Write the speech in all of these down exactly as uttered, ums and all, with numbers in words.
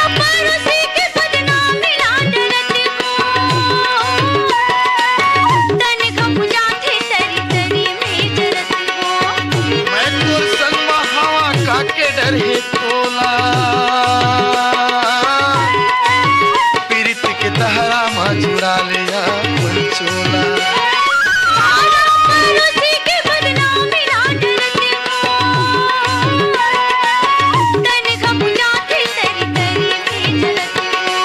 पड़ोसी के बदनामी ना डरत हो, तन घबराथे तरी तरी में जरत हो। मैं तोर संग म हवा काके डर हे तोला, पीरित के दहरा म जुड़ा ले अपन चोला। पड़ोसी के बदनामी ना डरत हो, तन घबराथे तरी तरी में जरत हो।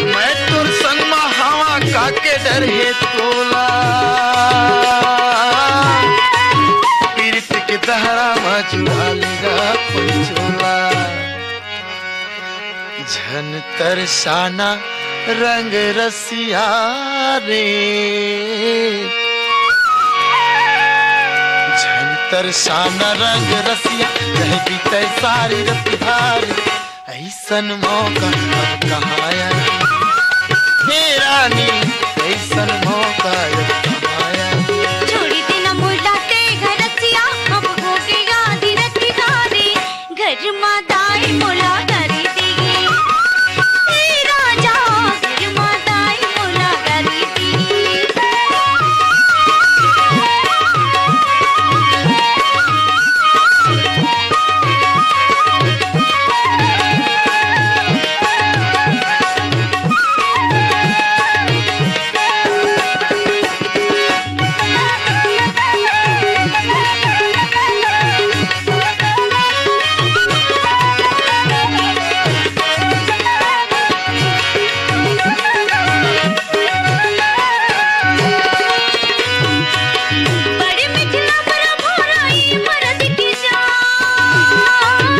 मैं तोर संग म हवा काके डर हे तोला, पीरित के दहरा म जुड़ा ले अपन चोला। झन तरसाना रंग रसिया रे, झन तरसाना रंग रसिया, रह बीते सारी रतिहार। ऐसन मौका अब कहाँ आए? हे रानी, ऐसन मौका अब कहाँ आए? छोड़ी देना मोला ते घरसिया, अब हो गया दिन तिहारी। घर मा दाई मोला गारी दिही, हे राजा, घर मा दाई मोला गारी दिही। बड़ी मिथिला पर भोराई मरद की जान,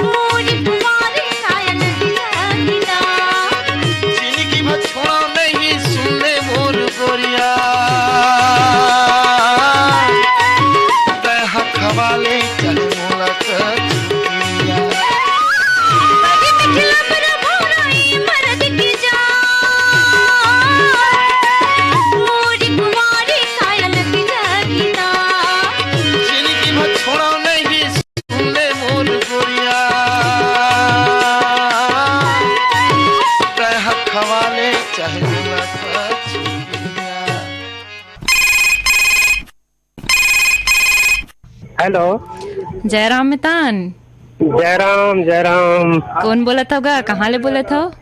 मोरी कुमारी कायल दिलाहिना। जिनगी भर छोड़ा नहीं सुने मोर गोरिया, तै हक हवाले चल मोला कचुकिया। बड़ी मिथिला पर भोराई मरद की जान, मोरी कुमारी कायल दिलाहिना। जिनगी भर छोड़ा नहीं सुने मोर गोरिया, तै हक हवाले चाहे मोला कचुकिया। हेलो। जयराम मितान। जयराम, जयराम। कौन बोलत हव गा? कहाँ ले बोलत हव?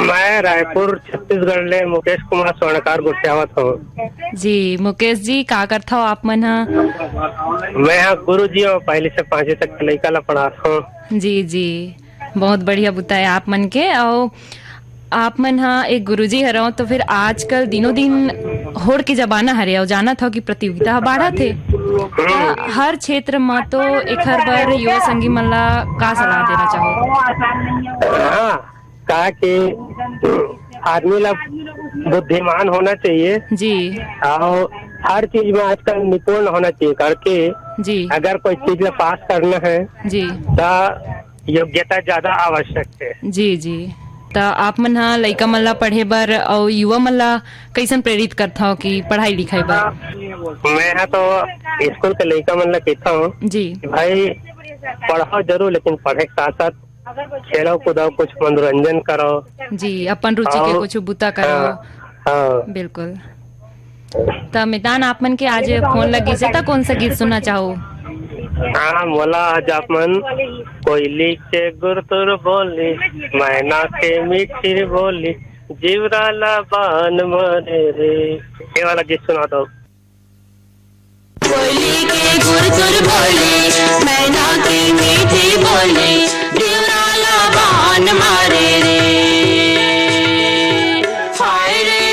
मैं रायपुर, छत्तीसगढ़ ले मुकेश कुमार स्वर्णकार गोठियावत हूँ। जी मुकेश जी, का करत हव आप मन ह? मैं ह गुरु जी हूँ, पहली से पाँचवीं तक के लइका ला पढ़ात हूँ। जी जी, बहुत बढ़िया बुता है आप मन के। अउ आप मन ह एक गुरुजी हरव, तो फिर आजकल दिनों दिन होड़ के जमाना हरे, अउ जानत हव कि प्रतियोगिता ह बाढ़त हे। त हर क्षेत्र म तो एखर बर युवा संगी मन ला का सलाह देना चाहो? हाँ, का कि आदमी ला बुद्धिमान होना चाहिए। जी। अउ हर चीज में आजकल निपुण होना चाहिए, करके जी। अगर कोई चीज ला पास करना है जी। त योग्यता ज्यादा आवश्यक है। जी जी। त आप मन ह लइका मन ला पढ़े बर अउ युवा मन ला कइसन प्रेरित करथव कि पढ़ाई लिखाई बर? मैं ह तो स्कूल के लइका मन ला कहता हूँ जी। कि भाई पढ़ो जरूर, लेकिन पढ़े के साथ साथ खेलो कूदो, कुछ मनोरंजन करो। जी, अपन रुचि के और कुछ बुता करो। हाँ, हाँ। बिल्कुल। त मितान, आप मन के आज फोन लगिस हे, त कौन सा गीत सुनना चाहो? हाँ, मोला आज आप मन कोयली के गुरतुर बोली, मैना के मीठी बोली, जीवरा ला बान मारे रे, ये वाला गीत सुना दो। कोयली के गुरतुर बोली, मैना के मीठी बोली, जीवरा ला बान मारे रे। हाय रे,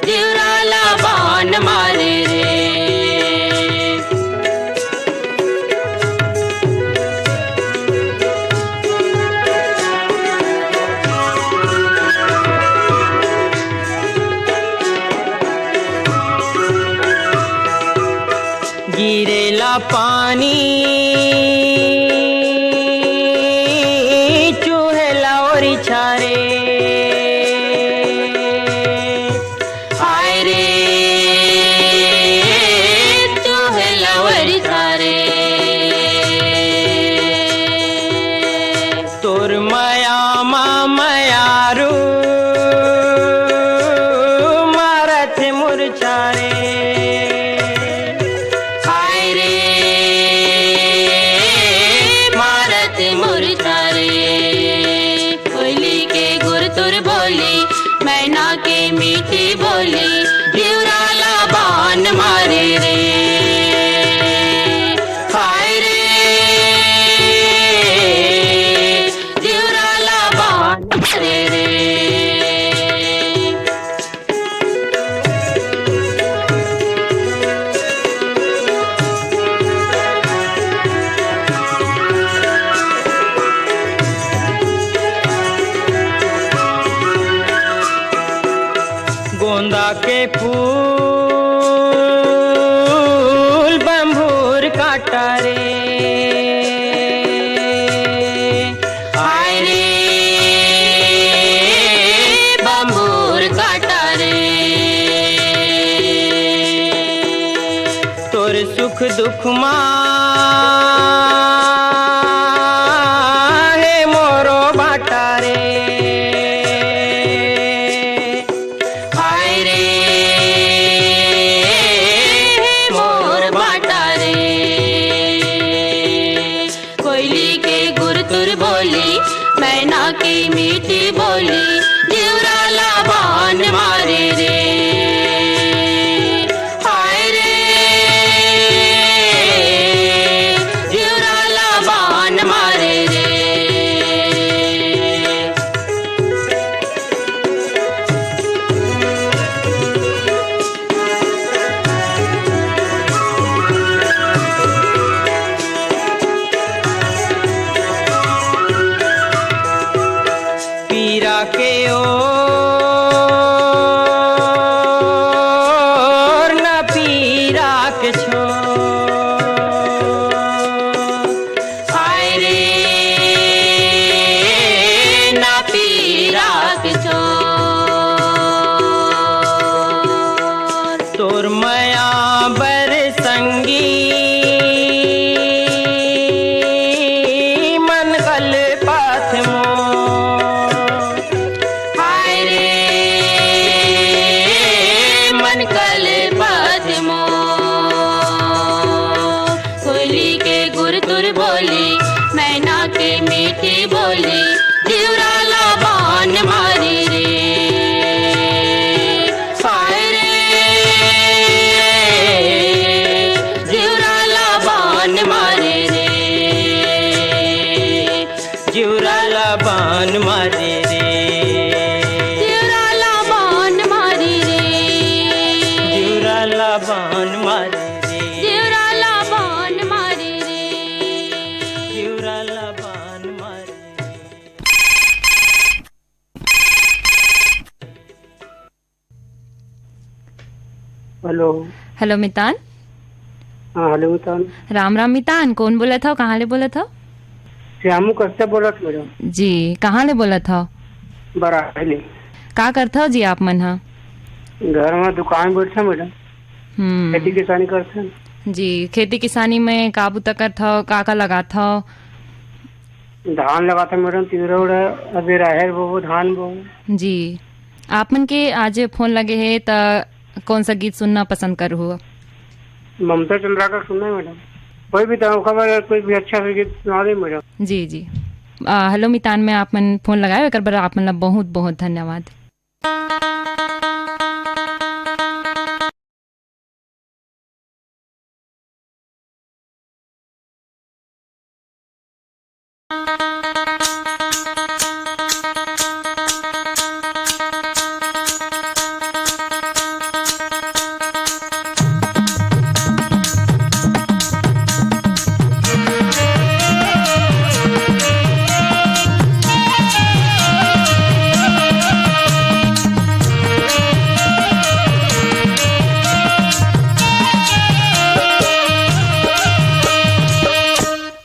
जीवरा ला बान मारे रे। गिरेला पानी, चुहेला ओरी छारे। हाय रे, चुहेला ओरी छारे। दुख मा हे मोरो बाटा रे। हाय रे, हे मोर बाटा रे। कोयली के गुरतुर बोली, मैना के मीठी बोली, जिउरा ला बान मारे रे। हाय रे, जिउरा ला बान मारे रे। पीरा के ओर न पीरा के छोर। हाय रे, ना पीरा के छोर। तोर मया बर संगी मन कलपत मोर। हाय रे, मन कलपत मोर। कोयली के गुरतुर बोली, मैना के मीठी बोली, जिउरा ला बान मारे रे। हाय रे, जिउरा ला बान मारे रे। जिउरा ला बान मारे रे। जिउरा ला बान मारे रे। जिउरा ला बान मारे रे। जिउरा ला बान मारे रे। जिउरा ला बान मारे रे। हेलो। हेलो मितान। हाँ, हेलो मितान। राम राम मितान, कोन बोलत हव, कहाँ ले बोलत हव? श्यामू कश्यप बोलत मैडम। जी, कहाँ ले बोलत हव? बराहे ले। का करथव जी आप मन ह? घर में दुकान बैठे मैडम। हम्म। खेती किसानी करथे। जी, खेती किसानी में का बुता करथव, का का लगाथव? धान लगाथन मैडम, तिवरा उड़ा, अभी राहेर बोबो, धान बोबो। जी, आप मन के आज फोन लगे हे, त कौन सा गीत सुनना पसंद करहु? ममता चंद्राकर सुनना है मैडम, कोई भी, तो खबर है, कोई भी अच्छा सा गीत सुना दे मैडम। जी, जी। आ, हेलो मितान में आप मन फोन लगाए, एकर बर आप मन ला बहुत, बहुत धन्यवाद।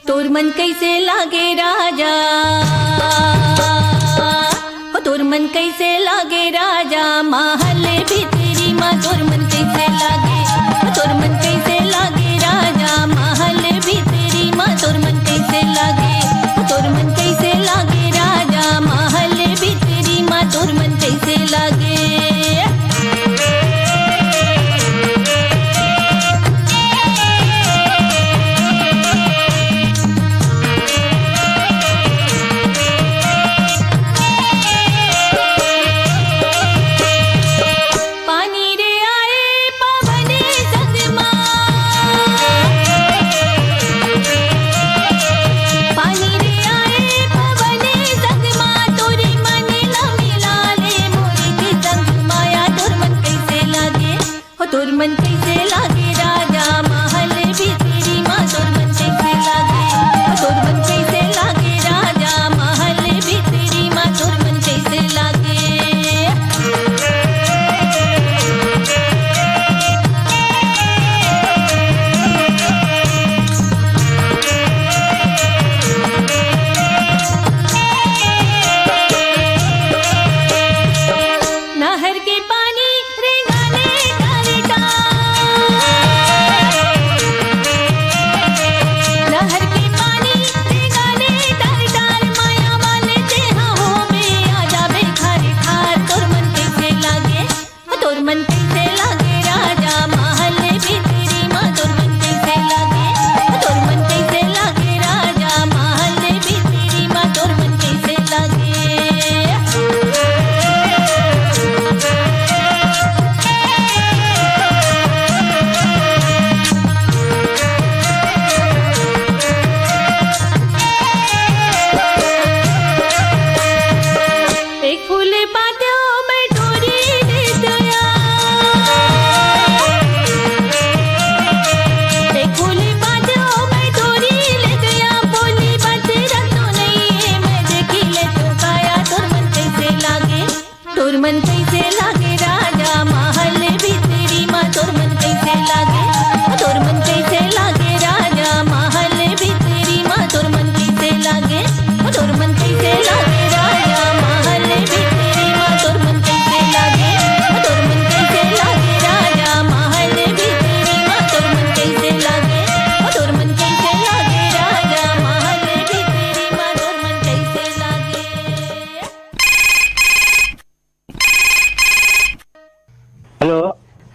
तोर मन कैसे लागे राजा, हो तोर मन कैसे लागे राजा, महल भीतरी मा तोर मन कैसे लागे, हो तोर मन कैसे लागे राजा, महल भीतरी मा तोर मन कैसे लागे, हो तोर मन कैसे लागे राजा, महल भीतरी मा तोर मन कैसे लागे। पानी रे आए पवन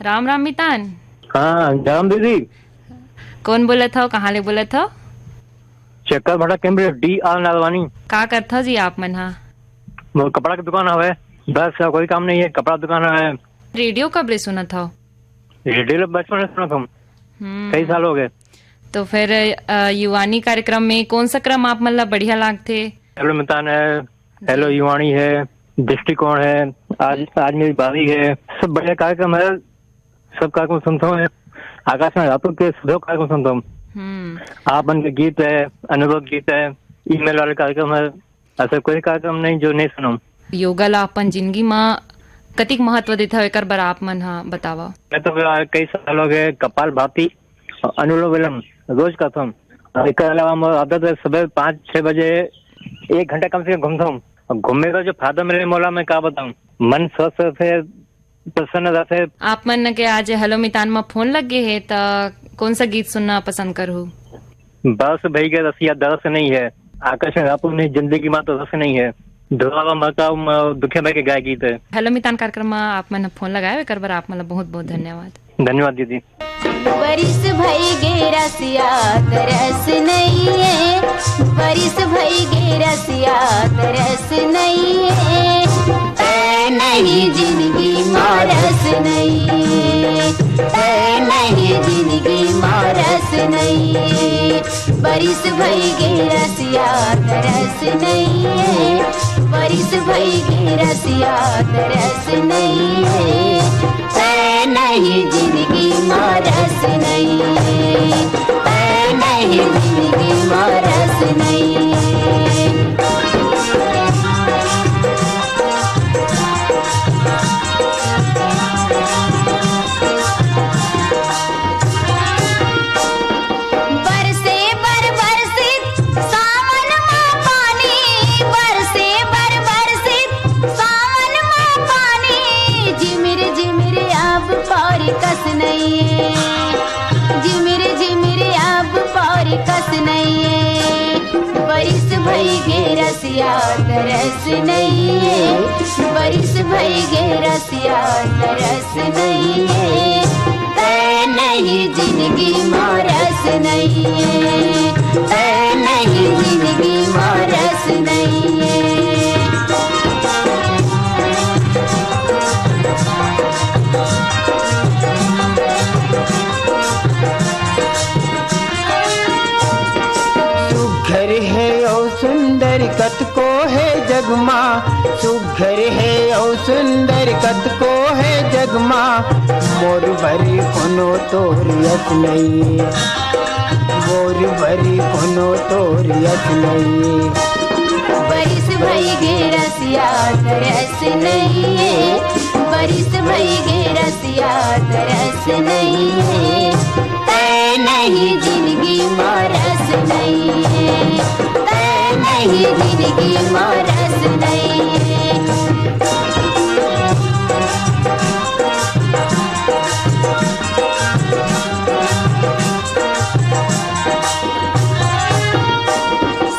राम राम मितान। हाँ, राम दीदी। कौन बोलत हव, कहाँ ले बोलत हव? चक्कर भाटा कैंप, डी आर नालवानी। का करत हव जी आप मन ह? मोर कपड़ा के दुकान हवे, बस और कोई काम नहीं है, कपड़ा दुकान है। रेडियो कब ले सुनत हव? रेडियो ले बचपन से सुनत हूँ, हम्म। कई साल हो गए। तो फिर, अ, युवानी कार्यक्रम में कौन सा क्रम आप मन ला बढ़िया लागथे? हेलो मितान है, हेलो युवानी है, दृष्टिकोण है, आज, आज मेरी बारी है, सब बढ़िया कार्यक्रम है। सब कार्यक्रम सुनता हूँ। आकाशवाणी रायपुर के सभी कार्यक्रम सुनता हूँ। हम्म। आप मन के गीत है, अनुरोध गीत है, ईमेल वाले कार्यक्रम है, ऐसा कोई कार्यक्रम नहीं जो नहीं सुनूं। योगा ला अपन जिंदगी मा कतिक महत्व देथव, एकर बर आप मन ह बतावा। मैं तो कई साल हो गए कपाल भाती, अनुलोम विलोम रोज करता हूँ। और एकर अलावा मोर आदत है सुबह पाँच छह बजे एक घंटा कम से कम घूमता हूँ। और घूमने का जो फायदा मिले मोला, मैं क्या बताऊँ, मन स्वस्थ रहे, प्रसन्न रहे। आप मन के आज हेलो मितान म फोन लग गे हे, त कौन सा गीत सुनना पसंद करहु? बस भई के रसिया दरस नहीं है, आकाश में रापुर में जिंदगी में तो रस नहीं है, दुआ मका दुखे भाई के गाय गीत है। हेलो मितान कार्यक्रम में आप मन फोन लगाए, एकर बर आप मन ला बहुत बहुत धन्यवाद। धन्यवाद दीदी। बरिस भई गे रसिया तरस नइये, बरिस भई गे रसिया तरस नइये, तै नहीं जिंदगी मा रस नइये, तै नहीं जिंदगी मा रस नइये। बरिस भई गे रसिया तरस नइये, बरिस भई गे रसिया तरस नइये। तै नहीं जिंदगी मा रस नइये, तै नहीं जिंदगी मा रस नइये। बरसे बर बरसित सावन मा पानी, बरसे बर बरसित सावन मा पानी, झिमिर झिमिर अब पौरी कस नइये, झिमिर झिमिर अब पौरी कस नइये। बरिस भई गे रसिया तरस नइये, बरिस भई गे रसिया तरस नइये, तै नहीं जिंदगी मा रस नइये, तै नहीं जिंदगी मा रस नइये। सुघर हे अउ सुंदर कतको हे जग मा, सुघर हे अउ सुंदर कतको हे जग मा, मोर बर कोनो तोर अस नइये, मोर बर कोनो तोर अस नइये। बरिस भई गे रसिया तरस नइये, बरिस भई गे रसिया तरस नइये। तै नहीं जिंदगी मा रस नइये, तै नहीं जिंदगी मा रस नइये।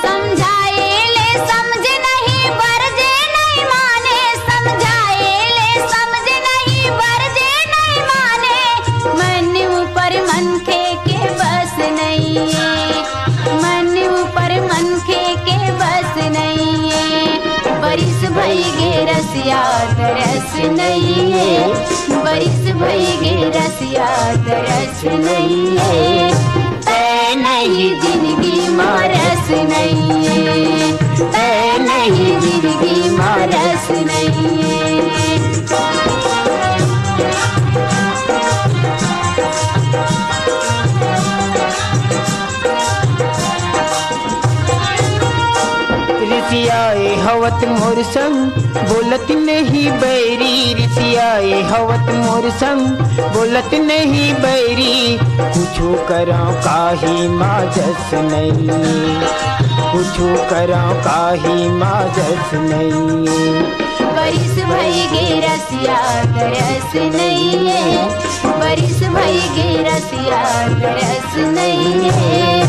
समझाए ले समझ नहीं, बरजे नहीं माने, समझाए ले समझ नहीं, बरजे नहीं माने। मन ऊपर मनखे के बस नइये, मन ऊपर मनखे के बस नइये। बरिस भई गे रसिया तरस नइये, बरिस भई गे रसिया तरस नइये। तै नहीं जिंदगी मा रस नइये, तै नहीं जिंदगी मा रस नइये। रिसियाए हवत मोर संग, बोलत नहीं बैरी, रिसियाए हवत मोर संग, बोलत नहीं बैरी। कुछु करौं काही माजस नइये, कुछु करौं काही माजस नइये। बरिस भई गे रसिया तरस नइये, बरिस भई गे रसिया तरस नइये।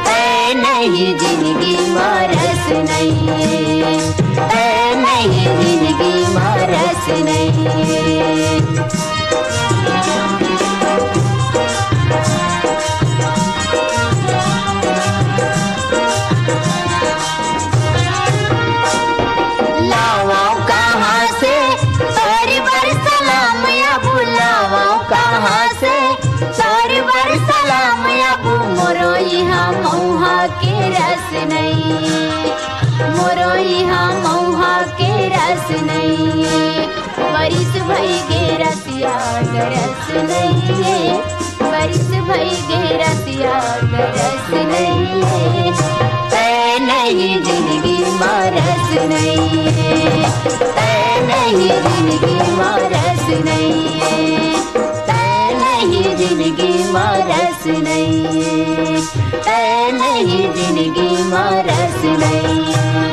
तै नहीं जिंदगी मा रस नइये, तै नहीं जिंदगी मा रस नइये। नहीं, बारिश भई गे रसिया गरस नहीं है, बारिश भई गे रसिया गरस नहीं है। तै नहीं जिंदगी मा रस नहीं है, तै नहीं जिंदगी मा रस नहीं है, तै नहीं जिंदगी मा रस नहीं है, तै नहीं जिंदगी मा रस नहीं है।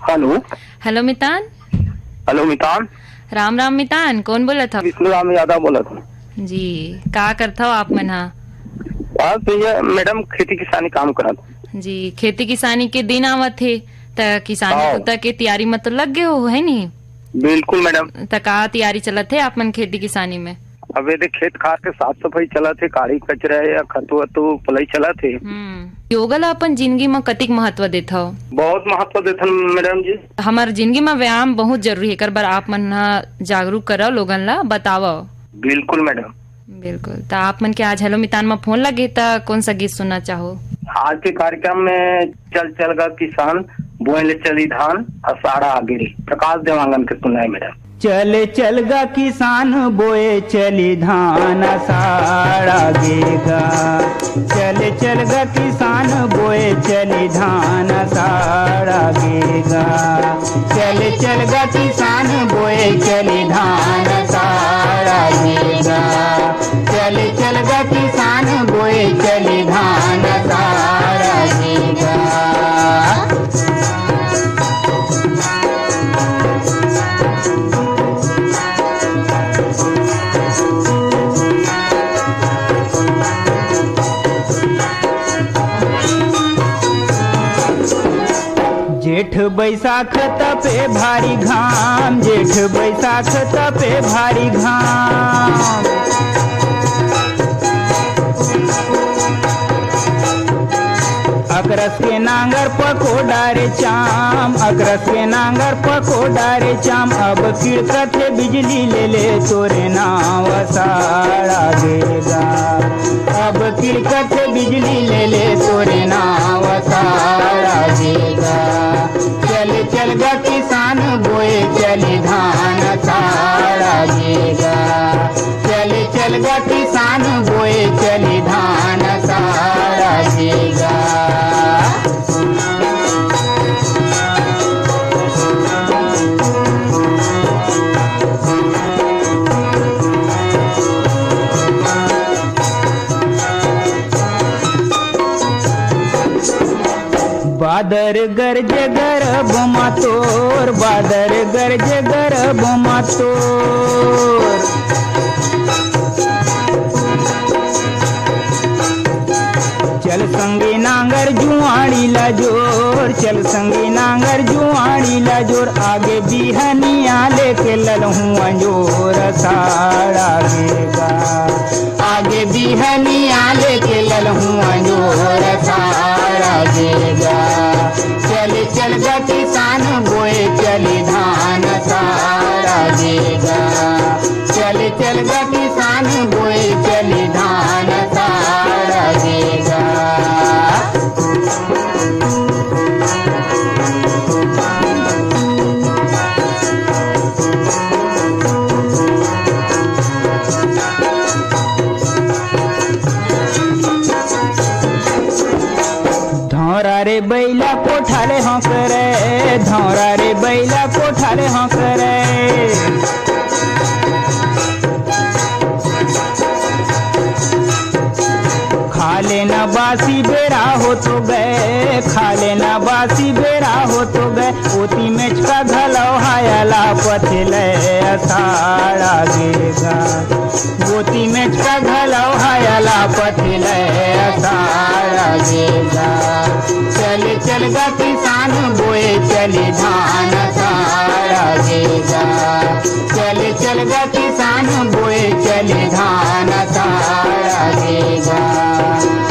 हेलो। हेलो मितान। हेलो मितान। राम राम मितान, कौन बोलत हव? विष्णु राम यादव बोलत हूँ। जी, का करत हव आप मन ह? बस भैया, मैडम, खेती किसानी काम करत हूँ। जी, खेती किसानी के दिन आवत हे, त किसानी हाँ। बुता के तैयारी म तो लग गे हो, है नी? बिल्कुल मैडम। त का तैयारी चलत हे आप मन खेती किसानी में? अब ये देख, खेत खार के साफ सफाई चलत हे, काड़ी कचरा या खतु वतु पलई चलत हे। हम्म। योगा ला अपन जिंदगी म कतिक महत्व देथव? बहुत महत्व देथन मैडम जी। हमर जिंदगी म व्यायाम बहुत जरूरी हे, एकर बर आप मन ह जागरूक करव, लोगन ला बतावव। बिल्कुल मैडम। बिल्कुल। त आप मन के आज हेलो मितान म फोन लगे, त कौन सा गीत सुनना चाहो? आज के कार्यक्रम में चल चल गा किसान, बोए ले चली धान, असाड़ा आगे रे, प्रकाश देवांगन के सुनाए मैडम। चल चल गा किसान, बोए चली धान, असाड़ा आगे गा। चल चल गा किसान, बोए चली धान, असाड़ा आगे गा। चल चल गा किसान, बोए चली धान, असाड़ा आगे गा। चल चल गा किसान, बोए चली धान, असाड़ा आगे गा। जेठ बैसाख तपे भारी घाम, जेठ बैसाख तपे भारी घाम। अकरस के नांगर पको डारे चाम, अकरस के नांगर पको डारे चाम। अब किड़कत हे बिजली ले ले तोरे नाव, असाड़ा आगे गा। अब किड़कत हे बिजली ले ले तोरे नाव, असाड़ा आगे गा। चल चल गा किसान, बोए चली धान, असाड़ा आगे गा। चल चल गा किसान, बोए चली धान, असाड़ा आगे गा। बादर गरजे गरब मा तोर, बादर गरजे गरब मा तोर। चल संगी नांगर जुआड़ी ला जोर, चल संगी नांगर जुआड़ी ला जोर। आगे बिहनिया लेके ललहूँ अंजोर, असाड़ा आगे गा। आगे बिहनिया लेके ललहूँ अंजोर, असाड़ा आगे गा। चल चल गा किसान, बोए चली धान, असाड़ा आगे गा। चल चल गा किसान, बोए चली धान, असाड़ा आगे गा। धौरा रे बैला कोठा ले हौंक रे, धौरा रे बैला कोठा ले हौंक रे। खा लेना बासी बेरा हो तो गए, खा लेना बासी बेरा हो तो गए। ओती मेचका घलव हायला पथिले, असाड़ा आगे गा। ओती मेचका घलव हायला पथिले, असाड़ा आगे गा। चल चल गा किसान, बोए चली धान, असाड़ा आगे गा। चल चल गा किसान, बोए चली धान, असाड़ा आगे गा।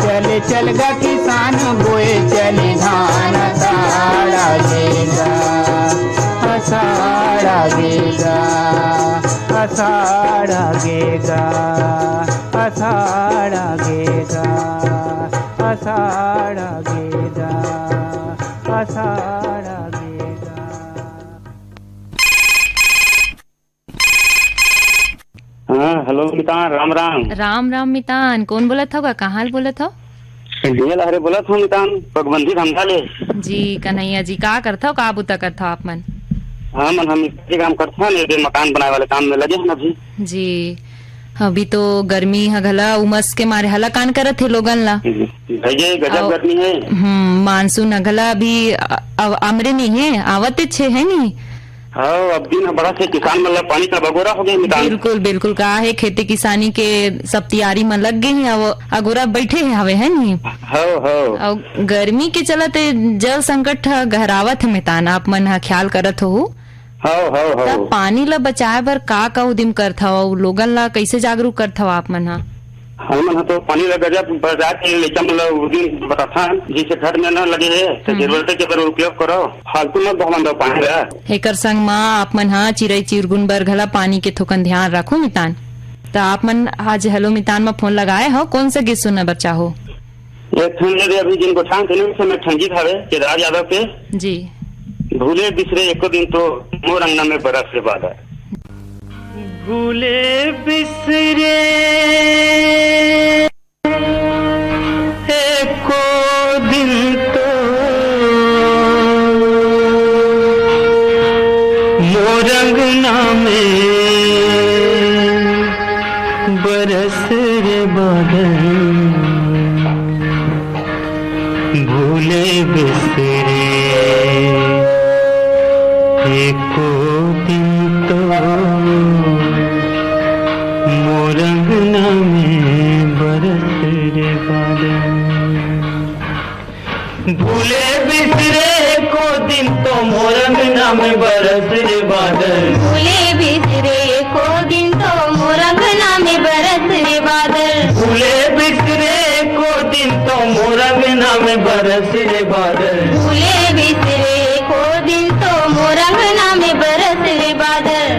चल चल गा किसान, बोए चली धान, असाड़ा आगे गा। असाड़ा आगे गा, असाड़ा आगे गा, असाड़ा आगे गा, असाड़ा आगे गा। मितान, राम राम। राम राम मितान, कोन बोलत हव गा? कहाँ ले बोलत हव? सिंधिया लहरे बोलत हव मितान, पगबंधी धमधा ले। जी कन्हैया जी, का करथव, का बुता करथव आप मन? हमन, हम मिस्त्री काम करथन, एदे मकान बनाए वाले काम में लगे हन अभी। जी, अभी तो गर्मी ह घला उमस के मारे हलाकान करत हे लोगन ला। भैया, गजब अउ गर्मी हे। हम्म, मानसून ह घला अभी अ-, अ-, अमरे नहीं हे, आवत छे हे नी। हाँ, अब दिन ह बड़ा से किसान मन ला पानी का बगोरा हो गया मितान। बिल्कुल, बिल्कुल, का हे, खेती किसानी के सब तैयारी में लग गए हैं, अब अगोरा बैठे हैं हवे, है नी? हाँ, हाँ। अउ गर्मी के चलते जल संकट ह गहरावत हे मितान, आप मन ह ख्याल करत हो। हाँ, हाँ, हाँ। त पानी ला बचाए बर का, का उदिम करथव अउ लोगन ला कैसे जागरूक करथव आप मन ह? हमन ह तो पानी ला गजब बचा के लइका मन ला उदिम बताथन, जैसे घर में न लगे हे, तो हम्म। जरूरत के बर उपयोग करो, फालतू मत बहावन दो पानी ला। एकर संग म आप मन ह चिरई चिरगुन बर घला पानी के थोकन ध्यान राखो मितान। त आप मन आज हेलो मितान म फोन लगाए हो, कौन सा गीत सुनना बर चाहो? एक ठन ये दे अभी जिन गोठान थे ना, समय ठंडी खावे, केदार यादव के। जी। भूले बिसरे एको दिन तो मोर अंगना में बरस रे बादल। भूले बिसरे एको दिन तो मोर अंगना में बरस रे बादल। भूले बिसरे एको दिन तो मोर अंगना में बरस रे बादल। भूले बिसरे एको दिन तो मोर अंगना में बरस रे बादल। भूले बिसरे एको दिन तो मोर अंगना में बरस रे बादल। भूले बिसरे एको दिन तो मोर अंगना में बरस रे बादल। भूले बिसरे एको दिन तो मोर अंगना में बरस रे बादल।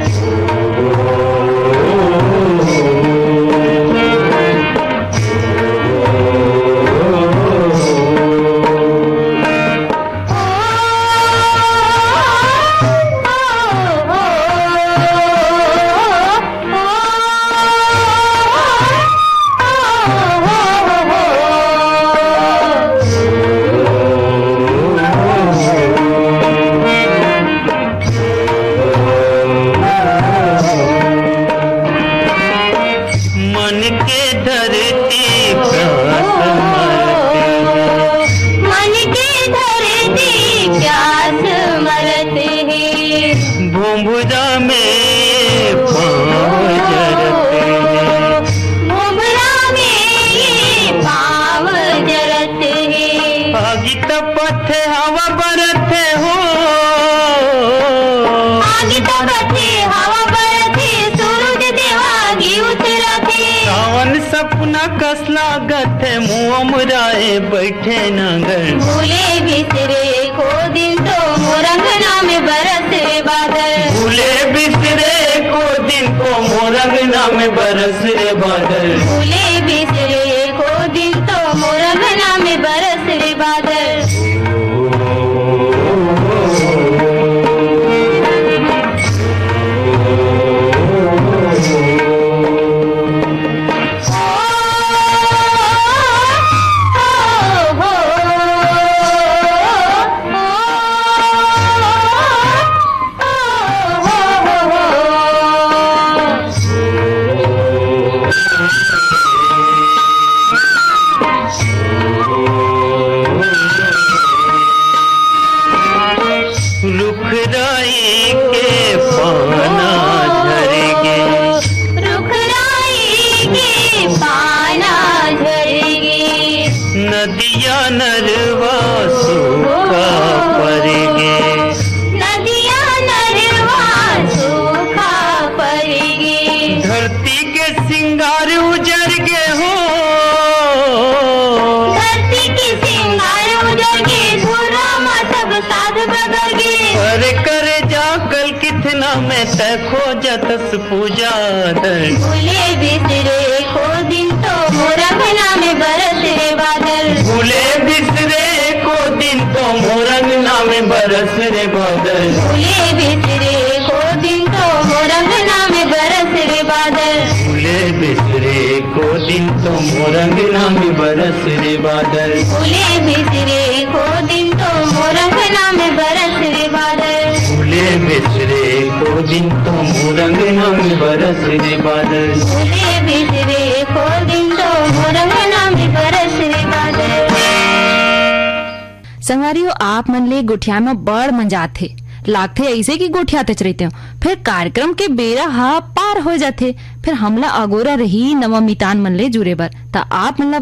मन के धरती प्यास मरत हे। मन के धरती प्यास मरत हे। भोंभरा में पाँव जरत हे। भोंभरा में पाँव जरत हे। आगी तपत हे, हवा बरत हे हो। आगी तपत हे, हवा बरत हे, सूरज देवा आगी उतरत हे। सावन सपना कस लागत हे, मुँह अमराए बैठे नांगर। भूले बिसरे एको दिन तो मोर अंगना में बरस रे बादल। भूले बिसरे एको दिन तो मोर अंगना में बरस रे बादल। भूले बिसरे एको दिन तो मोर अंगना में बरस रे बादल। रुख राई के पाना झर गे। रुख राई के पाना झर गे। नदिया नरवा सूखा पर गे। नदिया नरवा सूखा पर गे। धरती के सिंगार उजर गे हो। धरती के सिंगार उजर गे, धुर्रा मा सब साध बगर गे। अरे करे जा कल कितना में तै खोजतस पूजा दर। भूले बिसरे एको दिन तो मोर अंगना में बरस रे बादल। भूले बिसरे एको दिन तो मोर अंगना में बरस रे बादल। भूले बिसरे एको दिन तो मोर अंगना में बरस रे बादल। भूले बिसरे दिन तो मोर अंगना में बरस रे बादल। फूले बिसरे को दिन तो मोर अंगना में बरस रे बादल। फूले बिसरे को दिन तो मोर अंगना में बरस रे बादल। फूले बिसरे को दिन तो मोर अंगना में बरस रे बादल। संगवारी हो, आप मन ले गोठियाए म बड़ मजा आथे। लागथे अइसे कि गोठियातेच रहितेंव। फेर कार्यक्रम के बेरा ह पार हो जाथे। फेर हमला अगोरा रही नवा मितान मन ले जुरे बर। त आप मन ला